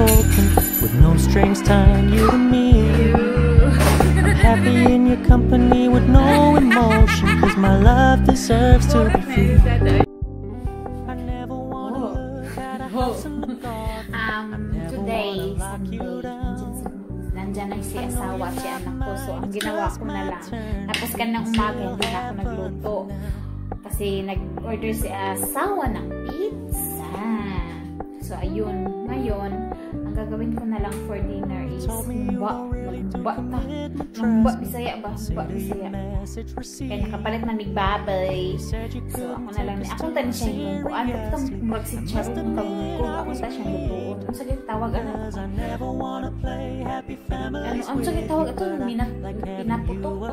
broken, with no strings tying you to me. I'm happy in your company with no emotion, 'cause my love deserves to be free. I never wanna look at a house in the garden. Today, Sunday, nandyan na si asawa at si anak ko. So, ang ginawa ko na lang, tapos kanang umaga, hindi na ako nagluto. Kasi nag-order si asawa ng pizza. So, ayun. Ngayon, ang gagawin ko na lang for dinner is humba. Humba ta. Humba, Bisaya ba? Humba, Bisaya. Kaya nakapalit man mig babay. So, ako na lang. Akong tani siya himbuan. Ito, murag si Charon kagugkog. Akong ta siyang lutuon. Ang sakit tawag, ano? Ano, ang sakit tawag ito? Pinaputok.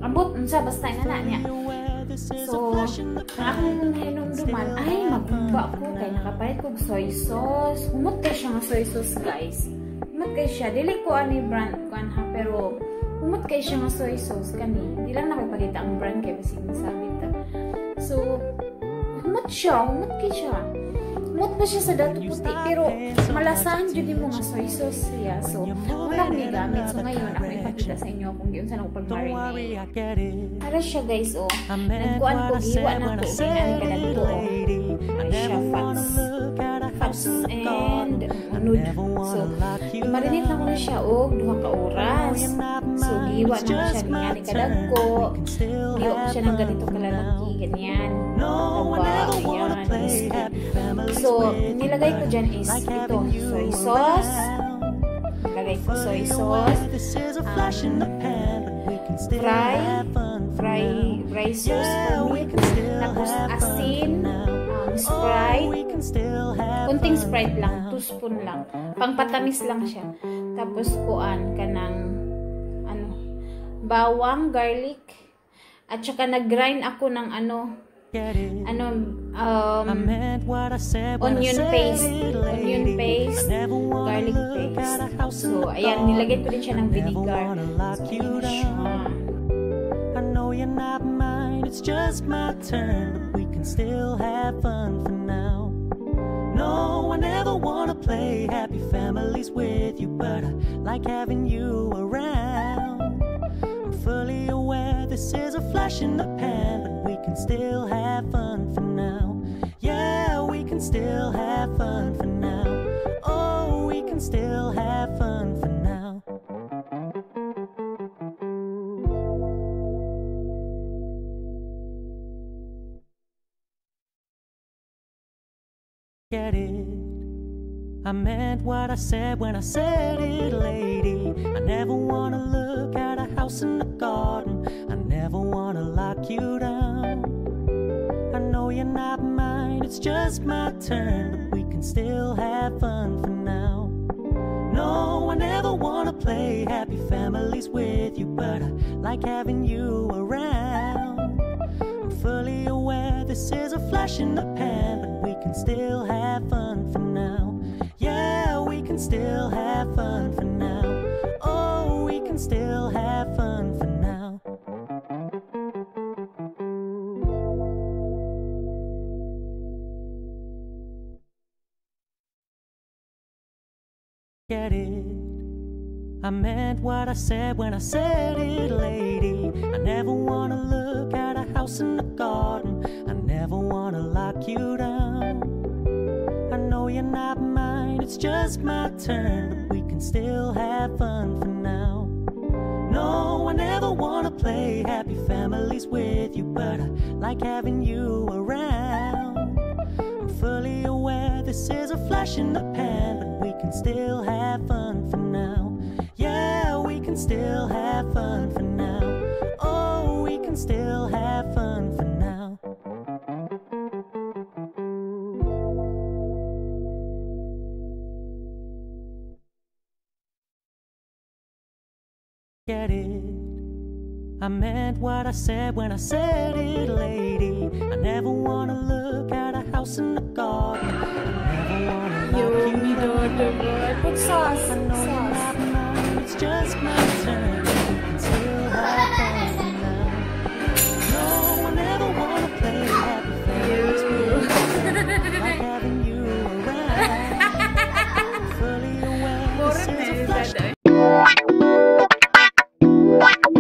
Ambot, unsa, basta ina na niya. So, ang akong hinumduman, ay, magbumba ko. Kaya nakapalit kog soy sauce. Humot kay siya nga soy sauce, guys. Humot kay siya. Dili ko ani brand ko ha, pero humot kay siya nga soy sauce. Kani, di lang nakipakita ang brand kay basig masabi ta. So, humot siya. Humot kay siya. Humot pa siya sa Datu Puti, pero malasahan jud nimo nga soy sauce siya. So, wala akong gigamit. So, ngayon, ako ipakita sa inyo kung giunsa na ko pag-marinate. Para siya, guys, oh. Nagkuan ko, giwa na ko. Ganyan ka nagto, oh. Para siya, fats. Fats and unod. So, i-marinate na ko na siya, oh, 2 ka oras. So, giwa na ko siya, ganyan kadagko. Giwa ko siya ng ganito kalalaki, ganyan. Taba, ayan. So, nilagay ko dyan is ito, soy sauce. Nilagay ko soy sauce, fry sauce for me. Tapos asin, Sprite, kunting Sprite lang, 2 spoon lang. Pangpatamis lang siya. Tapos kuan ka ng ano, bawang, garlic, at saka nag-grind ako ng onion paste, garlic paste. So, ayan, nilagay ko din siya ng vinegar. So, ayan siya. I know you're not mine, it's just my turn, but we can still have fun for now. No, I never wanna play happy families with you, but I like having you around. I'm fully aware this is a flash in the pan, but we can still have fun for now. Yeah, we can still have fun for now. Oh, we can still have fun for now. Get it? I meant what I said when I said it, lady. I never wanna look at a house in the garden. I never wanna lock you down. I know you're not mine, it's just my turn, but we can still have fun for now. No, I never wanna play happy families with you, but I like having you around. I'm fully aware this is a flash in the pan, but we can still have fun for now. Yeah, we can still have fun for now. Oh, we can still have fun for now. Get it? I meant what I said when I said it, lady. I never wanna look at a house in the garden. I never wanna lock you down. I know you're not mine, it's just my turn, but we can still have fun for now. No, I never wanna play happy families with you, but I like having you around. I'm fully aware this is a flash in the pan, but we can still have fun for now. Yeah, we can still have fun for now. Oh, we can still have fun for now. Get it? I meant what I said when I said it, lady. I never wanna look at a house in the garden. I never wanna lock you down. Put sauce. I know you're not mine, it's just my turn. We can still have fun for now. No, I never wanna play happy families with you. I like having you around. Bye!